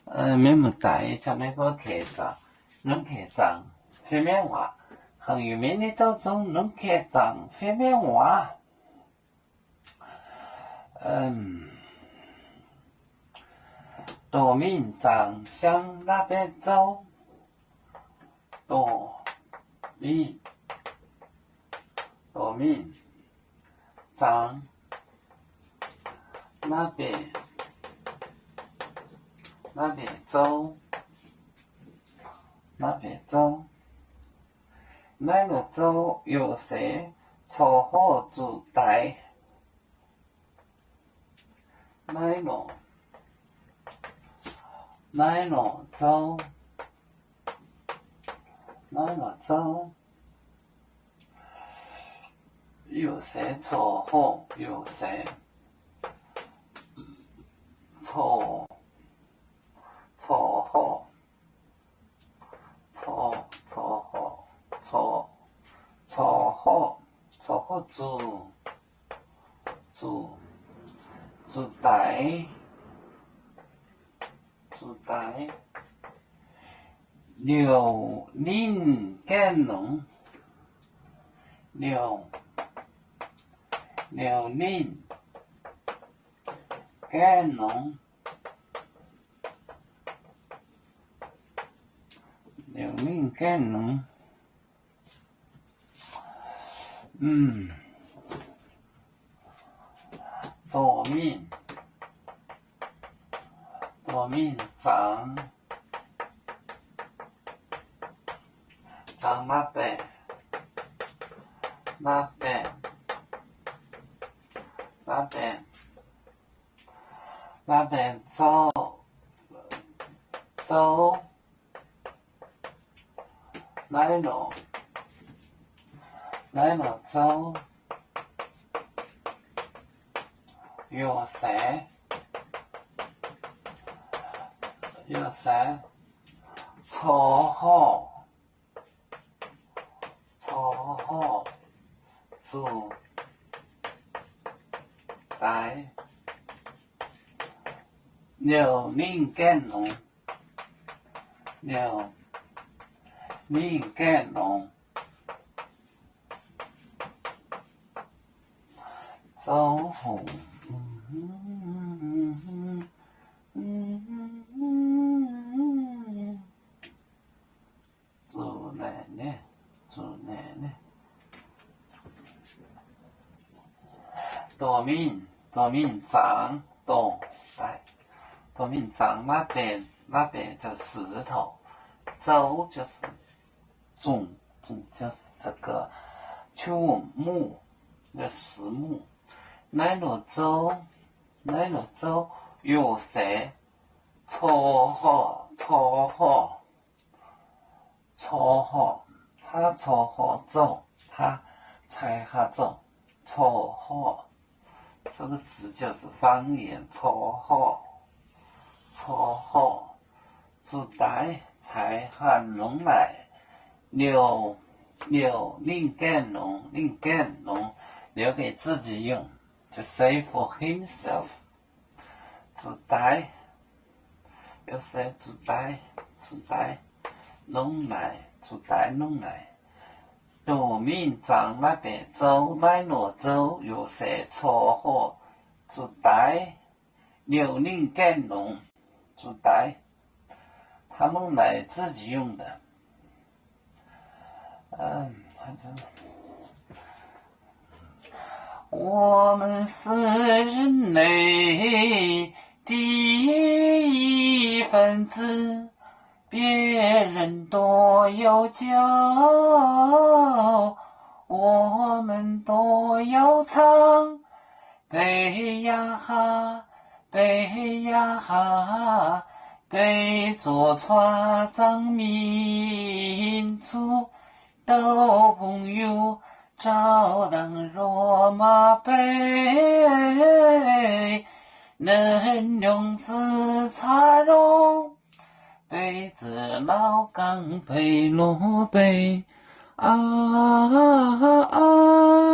Mienh muoz-doic, ih zanc meih mbuo keh zaangc, nunv keh zaangc fei mienh waac. Hnangv yie mienh naaiv dauh zungv nunv keh zaangc fei mienh waac. Dorh mingh zaangc siang naaiv benx zouv. Dorh mingh, dorh mingh zaangc naaiv benx, naaiv benx zouv, naaiv benx zouv. Naaiv norqc zouv youc seix corc horh zuqc daix. Naaiv norqc, naaiv norqc zouv, naaiv norqc zouv youc seix corc horh, youc seix corc, corc horh, corc, corc horh, corc, corc horh, corc horh zuqc, zuqc, zuqc daix, zuqc daix. Liouc ninh gaengh longx, liouc, liouc ninh gaengh longx, liouc ninh gaengh longx. Dorh mingh, dorh mingh zaangc, zaangc naaiv baengc, naaiv baengc, naaiv baengc, naaiv baengc zouv, zouv. Naaiv norqc, naaiv norqc zouv youc seix, youc seix corc horh, corc horh zuqc daix. Liouc ninh gaengh longx, liouc ninh gaengh longx. Zouv hoc zuqc naaic, zuqc naaic, dorh mingh, dorh mingh zaangc, dorh, dorh mingh zaangc naaiv benx, naaiv benx 石头, zouv 就是 zungh, zungh 就是这个树木, 这石木. Naaiv norqc zouv, naaiv norqc zouv youc seix corc horh, corc horh, corc horh, 它 corc horh zouv, 它 cai haaix zouv, corc horh. 这个词就是方言，corc horh, corc horh, zuqc daix cai haaix longx naaic, liouc, liouc ninh gaengh longx, ninh gaengh longx, 留给自己用, 就 save for himself. Zuqc daix, youc seix zuqc daix, zuqc daix longx naaic, zuqc daix longx naaic. Dorh mingh zaangc naaiv benx zouv, naaiv norqc zouv youc seix corc horh zuqc daix, liouc ninh gaengh longx, zuqc daix. 他们来自己用的。 我们是人类的一份子，别人多要叫，我们多要唱。 Beiv yaac haac, beiv yaac haac, beiv zuqc cuotv zaangc mingh cuotv douc bungx-youz, zaux dangh nzormc maah beiv, naaiv nyungc ziex caax longx, beiv ziepc lauh gangh beiv lorz beiv, aav, aav.